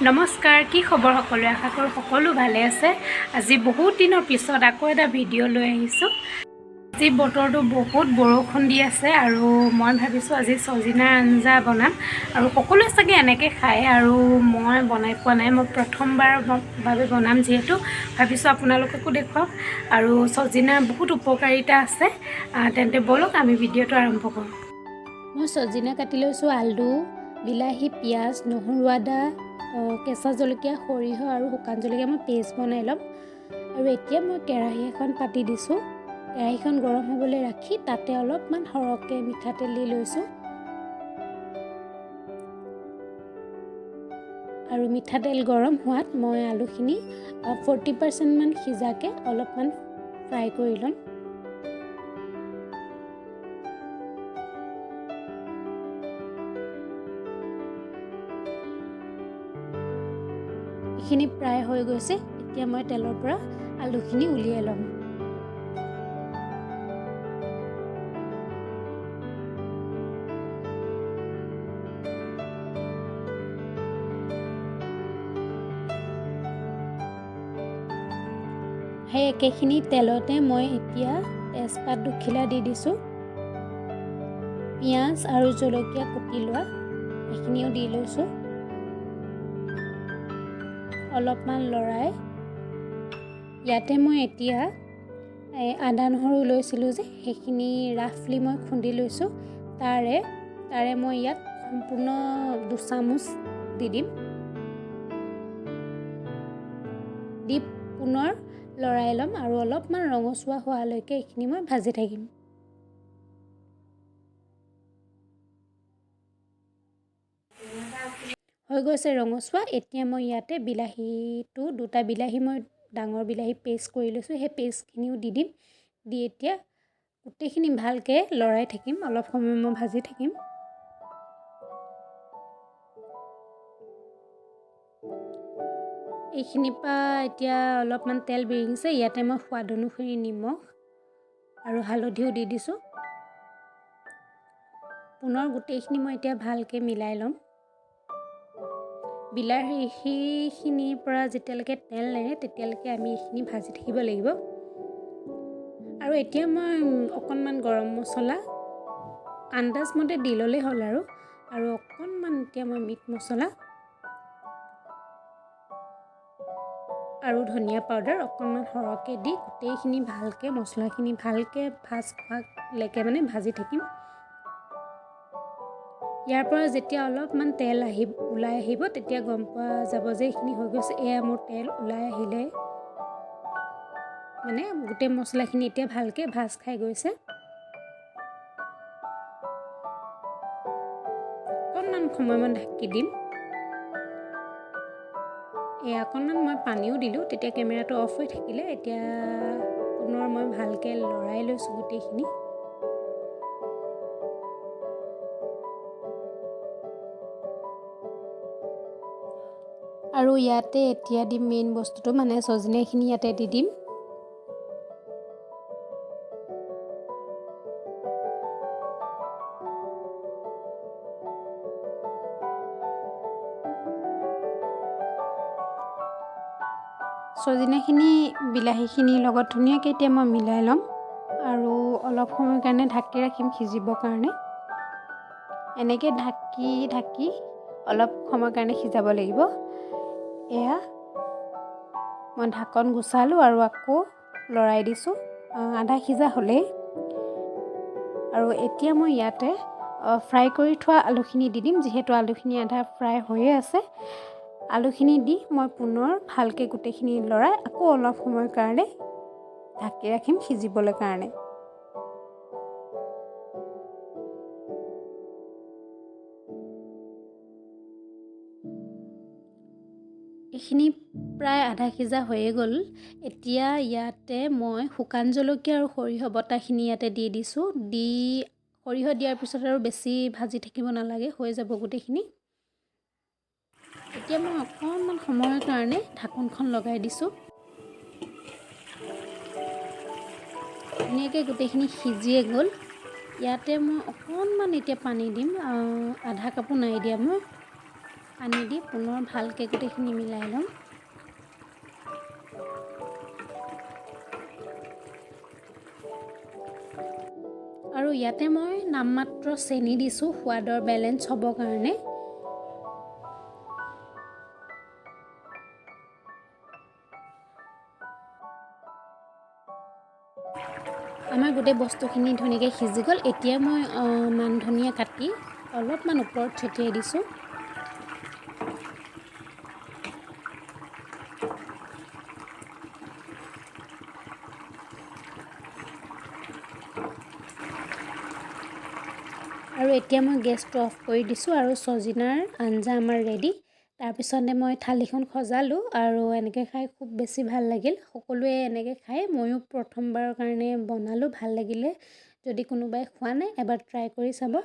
নমস্কাৰ, কি খবৰ সকলোৱে? আশা কৰোঁ সকলো ভালে আছে। আজি বহুত দিনৰ পিছত আকৌ এটা ভিডিঅ' লৈ আহিছোঁ। আজি বতৰটো বহুত বৰষুণ দি আছে আৰু মই ভাবিছোঁ আজি ছজিনাৰ আঞ্জা বনাম। আৰু সকলোৱে চাগে এনেকৈ খায় আৰু মই বনাই পোৱা নাই, মই প্ৰথমবাৰৰ বাবে বনাম যিহেতু ভাবিছোঁ আপোনালোককো দেখুৱাম। আৰু ছজিনাৰ বহুত উপকাৰিতা আছে। তেন্তে ব'লক, আমি ভিডিঅ'টো আৰম্ভ কৰোঁ। মই ছজিনা কাটি লৈছোঁ, আলু, বিলাহী, পিঁয়াজ, নহৰু, আদা, কেঁচা জলকীয়া, সৰিয়হ আৰু শুকান জলকীয়া মই পেষ্ট বনাই ল'ম। আৰু এতিয়া মই কেৰাহী এখন পাতি দিছোঁ। কেৰাহীখন গৰম হ'বলৈ ৰাখি তাতে অলপমান সৰহকৈ মিঠাতেল দি লৈছোঁ। আৰু মিঠাতেল গৰম হোৱাত মই আলুখিনি 40%মান সিজাকৈ অলপমান ফ্ৰাই কৰি ল'ম। এইখিনি প্ৰায় হৈ গৈছে। এতিয়া মই তেলৰ পৰা আলুখিনি উলিয়াই ল'ম। সেই একেখিনি তেলতে মই এতিয়া তেজপাত দুখিলা দি দিছোঁ। পিঁয়াজ আৰু জলকীয়া কুটি লোৱা সেইখিনিও দি লৈছোঁ। অলপমান লৰাই ইয়াতে মই এতিয়া আদা নহৰু লৈছিলোঁ যে, সেইখিনি ৰাফলি মই খুন্দি লৈছোঁ। তাৰে তাৰে মই ইয়াত সম্পূৰ্ণ 2 চামুচ দি দিম। দি পুনৰ লৰাই ল'ম আৰু অলপমান ৰঙচুৱা হোৱালৈকে এইখিনি মই ভাজি থাকিম। হৈ গৈছে ৰঙচুৱা। এতিয়া মই ইয়াতে বিলাহীটো, দুটা বিলাহী, মই ডাঙৰ বিলাহী পেষ্ট কৰি লৈছোঁ, সেই পেষ্টখিনিও দি দিম। দি এতিয়া গোটেইখিনি ভালকৈ লৰাই থাকিম, অলপ সময় মই ভাজি থাকিম। এইখিনিৰ পৰা এতিয়া অলপমান তেল বিৰিঙিছে। ইয়াতে মই সোৱাদ অনুসৰি নিমখ আৰু হালধিও দি দিছোঁ। পুনৰ গোটেইখিনি মই এতিয়া ভালকৈ মিলাই ল'ম। বিলাহীখিনিৰ পৰা যেতিয়ালৈকে তেল নেৰে, তেতিয়ালৈকে আমি এইখিনি ভাজি থাকিব লাগিব। আৰু এতিয়া মই অকণমান গৰম মছলা আন্দাজমতে দি ল'লেই হ'ল। আৰু আৰু অকণমান এতিয়া মই মিট মছলা আৰু ধনিয়া পাউডাৰ অকণমান সৰহকৈ দি গোটেইখিনি ভালকৈ, মছলাখিনি ভালকৈ ভাজ খোৱালৈকে মানে ভাজি থাকিম। ইয়াৰ পৰা যেতিয়া অলপমান তেল আহি ওলাই আহিব, তেতিয়া গম পোৱা যাব যে এইখিনি হৈ গৈছে। এয়া মোৰ তেল ওলাই আহিলে, মানে গোটেই মছলাখিনি এতিয়া ভালকৈ ভাজ খাই গৈছে। অকণমান সময় মই ঢাকি দিম। এয়া অকণমান মই পানীও দিলোঁ, তেতিয়া কেমেৰাটো অফ হৈ থাকিলে। এতিয়া পুনৰ মই ভালকৈ লৰাই লৈছোঁ গোটেইখিনি। আৰু ইয়াতে এতিয়া দিম মেইন বস্তুটো, মানে ছজিনাখিনি ইয়াতে দি দিম। ছজিনাখিনি বিলাহীখিনিৰ লগত ধুনীয়াকৈ এতিয়া মই মিলাই ল'ম আৰু অলপ সময়ৰ কাৰণে ঢাকি ৰাখিম সিজিবৰ কাৰণে। এনেকৈ ঢাকি ঢাকি অলপ সময়ৰ কাৰণে সিজাব লাগিব। এয়া মই ঢাকন গুচালোঁ আৰু আকৌ লৰাই দিছোঁ। আধা সিজা হ'লেই আৰু এতিয়া মই ইয়াতে ফ্ৰাই কৰি থোৱা আলুখিনি দি দিম। যিহেতু আলুখিনি আধা ফ্ৰাই হৈয়ে আছে, আলুখিনি দি মই পুনৰ ভালকৈ গোটেইখিনি লৰাই আকৌ অলপ সময়ৰ কাৰণে ঢাকি ৰাখিম সিজিবলৈ কাৰণে। এইখিনি প্ৰায় আধা সিজা হৈয়ে গ'ল। এতিয়া ইয়াতে মই শুকান জলকীয়া আৰু সৰিয়হ বটাখিনি ইয়াতে দি দিছোঁ। দি সৰিয়হ দিয়াৰ পিছত আৰু বেছি ভাজি থাকিব নালাগে, হৈ যাব গোটেইখিনি। এতিয়া মই অকণমান সময়ৰ কাৰণে ঢাকোনখন লগাই দিছোঁ। ধুনীয়াকৈ গোটেইখিনি সিজিয়ে গ'ল। ইয়াতে মই অকণমান এতিয়া পানী দিম। আধা কাপো নাই দিয়া মই। পানী দি পুনৰ ভালকৈ গোটেইখিনি মিলাই ল'ম। আৰু ইয়াতে মই নামমাত্ৰ চেনি দিছোঁ সোৱাদৰ বেলেঞ্চ হ'বৰ কাৰণে। আমাৰ গোটেই বস্তুখিনি ধুনীয়াকৈ সিজি গ'ল। এতিয়া মই মান ধনিয়া কাটি অলপমান ওপৰত ছটিয়াই দিছোঁ। আৰু এতিয়া মই গেছটো অফ কৰি দিছোঁ আৰু ছজিনাৰ আঞ্জা আমাৰ ৰেডি। তাৰপিছতে মই থালিখন সজালোঁ আৰু এনেকৈ খাই খুব বেছি ভাল লাগিল। সকলোৱে এনেকৈ খায়, ময়ো প্ৰথমবাৰৰ কাৰণে বনালোঁ, ভাল লাগিলে। যদি কোনোবাই খোৱা নাই এবাৰ ট্ৰাই কৰি চাব।